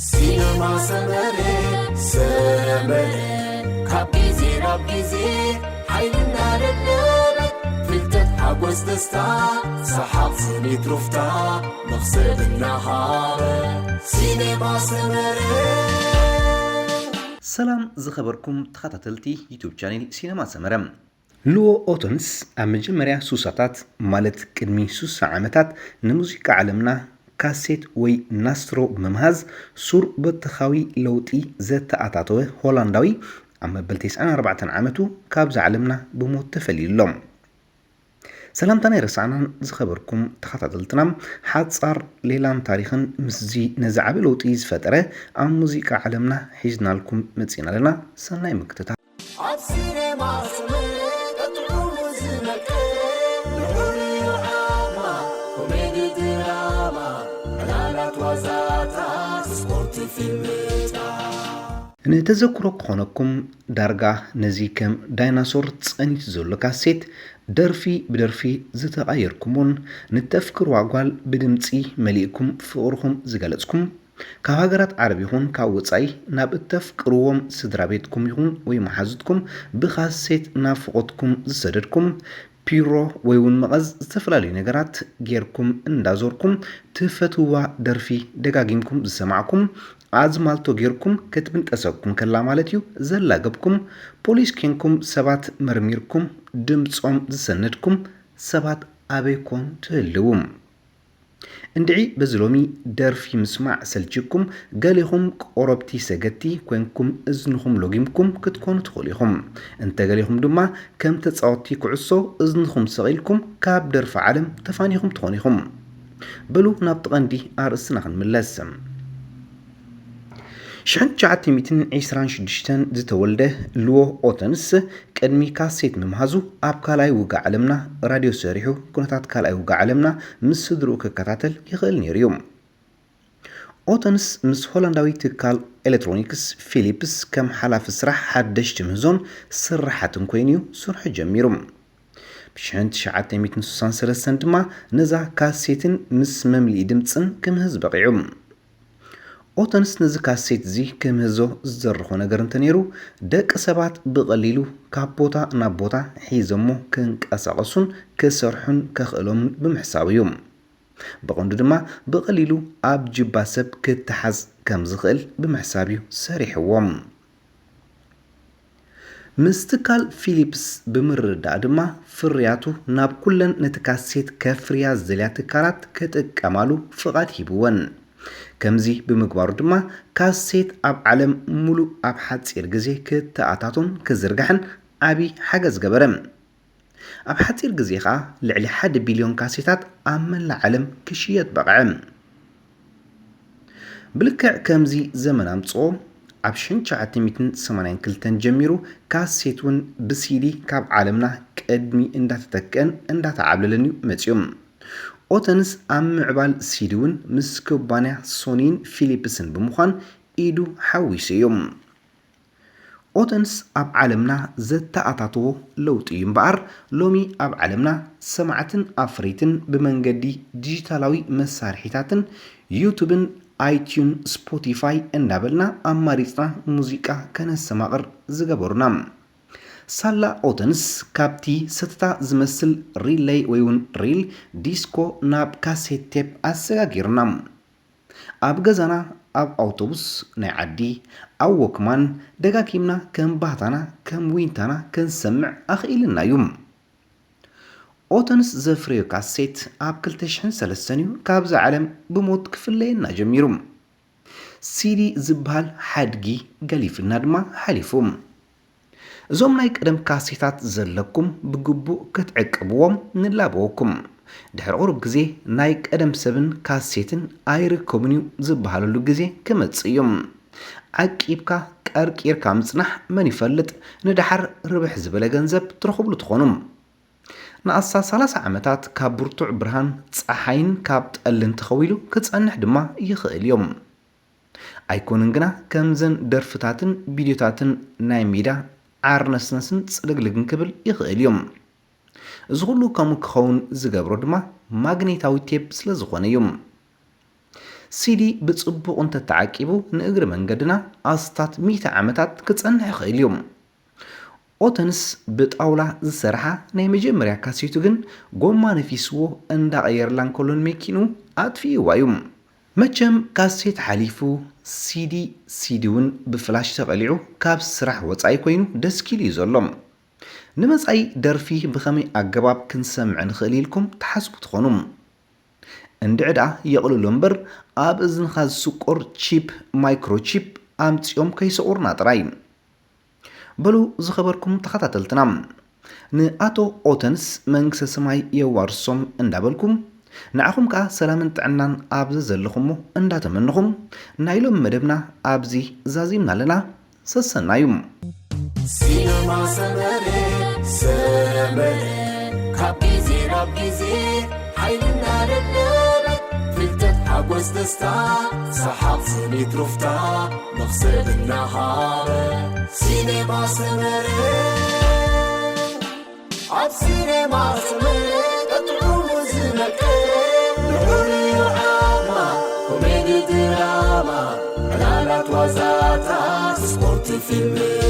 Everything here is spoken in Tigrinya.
ሲነማ ሰመረ፣ ሰመረ፣ ካብ ግዜ ናብ ግዜ ሓይልና ደለበ፣ ፍልጠት፣ ሓጎስ፣ ደስታ፣ ሰሓቕ፣ ስኒት፣ ሩፍታ፣ መኽሰብ እናሃበ። ሲነማ ሰመረ። ሰላም ዝኸበርኩም ተኸታተልቲ ዩቱብ ቻኔል ሲነማ ሰመረ። ሉዎ ኦተንስ ኣብ መጀመርያ ሱሳታት፣ ማለት ቅድሚ ሱሳ ዓመታት፣ ንሙዚቃ ዓለምና ካሴት ወይ ናስትሮ ብምምሃዝ ሱር በተኻዊ ለውጢ ዘተኣታተወ ሆላንዳዊ፣ ኣብ መበል ተስዓን ኣርባዕተን ዓመቱ ካብዛ ዓለምና ብሞት ተፈልዩ ኣሎ። ሰላምታና ኣይረሳዕናን ዝኸበርኩም ተኸታተልትና፣ ሓጻር ሌላን ታሪኽን ምስዚ ነዚ ዓቢ ለውጢ ዝፈጠረ ኣብ ሙዚቃ ዓለምና ሒዝናልኩም መጺእና ኣለና። ሰናይ ምክትታል። ኣብ ሲኔማ ሰመረ ቀጥዑ ዝመቀ፣ ንዑ ንዓማ፣ ኮሜዲ ድራማ፣ ዕላላት ዋዛታት፣ ስፖርት ፊልምታት። ንተዘክሮ ክኾነኩም፣ ዳርጋ ነዚ ከም ዳይናሶር ጸኒቱ ዘሎ ካሴት፣ ደርፊ ብደርፊ ዝተቓየርኩሞን፣ ንተፍቅርዋ ጓል ብድምጺ መሊእኩም ፍቕርኹም ዝገለጽኩም፣ ካብ ሃገራት ዓረብ ይኹን ካብ ወጻኢ ናብ እተፍቅርዎም ስድራ ቤትኩም ይኹን ወይ መሓዙትኩም ብኻሴት ናፍቖትኩም ዝሰደድኩም፣ ፒሮ ወይ እውን መቐዝ፣ ዝተፈላለዩ ነገራት ጌርኩም እንዳዞርኩም ትፈትውዋ ደርፊ ደጋጊምኩም ዝሰማዕኩም፣ ኣዝማልቶ ጌርኩም ክትብንጠሰኩም ከላ ማለት እዩ ዘላገብኩም፣ ፖሊስ ኬንኩም ሰባት መርሚርኩም ድምጾም ዝሰነድኩም ሰባት ኣበይ ኮን ትህልዉ? እንድዒ በዚ ሎሚ ደርፊ ምስማዕ ሰልችኩም፣ ገሌኹም ቆረብቲ ሰገቲ ኮንኩም እዝንኹም ሎጊምኩም ክትኮኑ ትኽእሉ ኢኹም። እንተ ገሌኹም ድማ ከም ተጻወትቲ ኩዕሶ እዝንኹም ሰቒልኩም ካብ ደርፊ ዓለም ተፋኒኹም ትኾኑ ኢኹም። በሉ ናብቲ ቀንዲ ኣርእስትና ክንምለስ። ሽሕን ትሽዓተ ሚእትን ዕስራን ሽዱሽተን ዝተወልደ ሉዎ ኦተንስ ቅድሚ ካሴት ምምሃዙ ኣብ ካልኣይ ውግእ ዓለምና ራድዮ ሰሪሑ ኩነታት ካልኣይ ውግእ ዓለምና ምስ ስድርኡ ክከታተል ይኽእል ነይሩ እዩ። ኦተንስ ምስ ሆላንዳዊ ትካል ኤሌክትሮኒክስ ፊሊፕስ ከም ሓላፊ ስራሕ ሓደሽቲ ምህዞን ስራሓትን ኮይኑ እዩ ስርሑ ጀሚሩ። ብ ሽሕን ትሽዓተ ሚእትን ስሳን ሰለስተን ድማ ነዛ ካሴትን ምስ መምልኢ ድምጽን ክምህዝ በቒዑ። ኦተንስ ነዚ ካሴት እዚ ክምህዞ ዝደረኾ ነገር እንተነይሩ፣ ደቂ ሰባት ብቐሊሉ ካብ ቦታ ናብ ቦታ ሒዞሞ ክንቀሳቐሱን ክሰርሑን ከኽእሎምን ብምሕሳቡ እዩ። ብቐንዱ ድማ ብቐሊሉ ኣብ ጅባ ሰብ ክተሓዝ ከም ዝኽእል ብምሕሳብ እዩ ሰሪሕዎ። ምስ ትካል ፊሊፕስ ብምርድዳእ ድማ ፍርያቱ ናብ ኩለን ነቲ ካሴት ከፍርያ ዝደልያ ትካላት ክጥቀማሉ ፍቓድ ሂብወን። ከምዚ ብምግባሩ ድማ ካሴት ኣብ ዓለም ሙሉእ ኣብ ሓጺር ግዜ ክተኣታቶን ክዝርጋሕን ዓቢ ሓገዝ ገበረ። ኣብ ሓጺር ግዜ ኸኣ ልዕሊ ሓደ ቢልዮን ካሴታት ኣብ መላእ ዓለም ክሽየጥ በቕዐ። ብልክዕ ከምዚ ዘመን ኣምጽኦ፣ ኣብ ሽሕን ትሽዓተ ሚእትን ሰማንያን ክልተን ጀሚሩ ካሴት እውን ብሲዲ ካብ ዓለምና ቅድሚ እንዳተተክአን እንዳተዓብለለን እዩ መጺኡ። ኦተንስ ኣብ ምዕባል ሲዲ እውን ምስ ኩባንያ ሶኒን ፊሊፕስን ብምዃን ኢዱ ሓዊሱ እዩ። ኦተንስ ኣብ ዓለምና ዘተኣታተዎ ለውጢ እዩ እምበኣር፣ ሎሚ ኣብ ዓለምና ሰማዕትን ኣፍረይትን ብመንገዲ ዲጂታላዊ መሳርሒታትን ዩቱብን ኣይቲዩን፣ ስፖቲፋይ እንዳበልና ኣማሪጽና ሙዚቃ ከነስተማቕር ዝገበሩና። ሳላ ኦተንስ ካብቲ ሰተታ ዝመስል ሪለይ ወይ እውን ሪል ዲስኮ ናብ ካሴት ቴፕ ኣሰጋጊሩና። ኣብ ገዛና፣ ኣብ ኣውቶቡስ ናይ ዓዲ፣ ኣብ ወክማን ደጋጊምና ከም ባህታና ከም ዊንታና ክንሰምዕ ኣኽኢልና እዩ። ኦተንስ ዘፍረዮ ካሴት ኣብ ክልተ ሽሕን ሰለስተን እዩ ካብዛ ዓለም ብሞት ክፍለየና ጀሚሩ። ሲዲ ዝበሃል ሓድጊ ገሊፍልና ድማ ሓሊፉ። እዞም ናይ ቀደም ካሴታት ዘለኩም ብግቡእ ክትዕቅብዎም ንላበወኩም። ድሕሪ ቁሩብ ግዜ ናይ ቀደም ሰብን ካሴትን ኣይርከቡን እዩ ዝበሃለሉ ግዜ ክመጽእ እዩ። ዓቂብካ ቀርቂርካ ምጽናሕ መን ይፈልጥ፣ ንደሓር ርብሕ ዝበለ ገንዘብ ትረኽብሉ ትኾኑ። ንኣስታት ሰላሳ ዓመታት ካብ ብርቱዕ ብርሃን ጸሓይን ካብ ጠልን ተኸዊሉ ክጸንሕ ድማ ይኽእል እዩ። ኣይኮነን ግና ከምዘን ደርፍታትን ቪድዮታትን ናይ ሜዳ ዓርነስነስን ጽልግልግን ክብል ይኽእል እዩ። እዚ ኩሉ ከምኡ ክኸውን ዝገብሮ ድማ ማግኔታዊ ቴፕ ስለ ዝኾነ እዩ። ሲዲ ብጽቡቕ እንተተዓቂቡ ንእግሪ መንገድና ኣስታት ሚእቲ ዓመታት ክጸንሕ ይኽእል እዩ። ኦተንስ ብጣውላ ዝሰርሓ ናይ መጀመርያ ካሴቱ ግን ጎማ ነፊስዎ እንዳቐየርላ እንከሎ ንመኪንኡ ኣጥፊእዋ እዩ። መቸም ካሴት ሓሊፉ ሲዲ፣ ሲዲ እውን ብፍላሽ ተቐሊዑ ካብ ስራሕ ወጻኢ ኮይኑ ደስኪሉ እዩ ዘሎ። ንመጻኢ ደርፊ ብኸመይ ኣገባብ ክንሰምዕ ንኽእል ኢልኩም ትሓስቡ ትኾኑ? እንድዒ ደኣ የቕልሎ እምበር ኣብ እዝንኻ ዝስቆር ቺፕ፣ ማይክሮቺፕ፣ ኣምጺኦም ከይሰቑርና ጥራይ። በሉ ዝኸበርኩም ተኸታተልትና፣ ንኣቶ ኦተንስ መንግስተ ሰማይ የዋርሶም እንዳበልኩም፣ ንዓኹም ከኣ ሰላምን ጥዕናን ኣብ ዘዘለኹሞ እንዳተመንኹም፣ ናይ ሎሚ መደብና ኣብዚ ዛዚምና ኣለና። ሰሰናዩ። ሲነማ ሰመረ ሰመረ ካብ ግዜ ናብ ግዜ ሓይልና ለለበ ፍልጠት ሓጎስ ደስታ ሰሓቕ ስኒት ሩፍታ መኽሰብ እናሃበ ሲነማ ሰመረ ኣብ ሲነማ ሰመረ ጥዑሙ ዝመቀረ ንዑር እዩ ዓማ ኮሜዲ ድራማ ዕላላት ዋዛታት ስፖርት ፊልም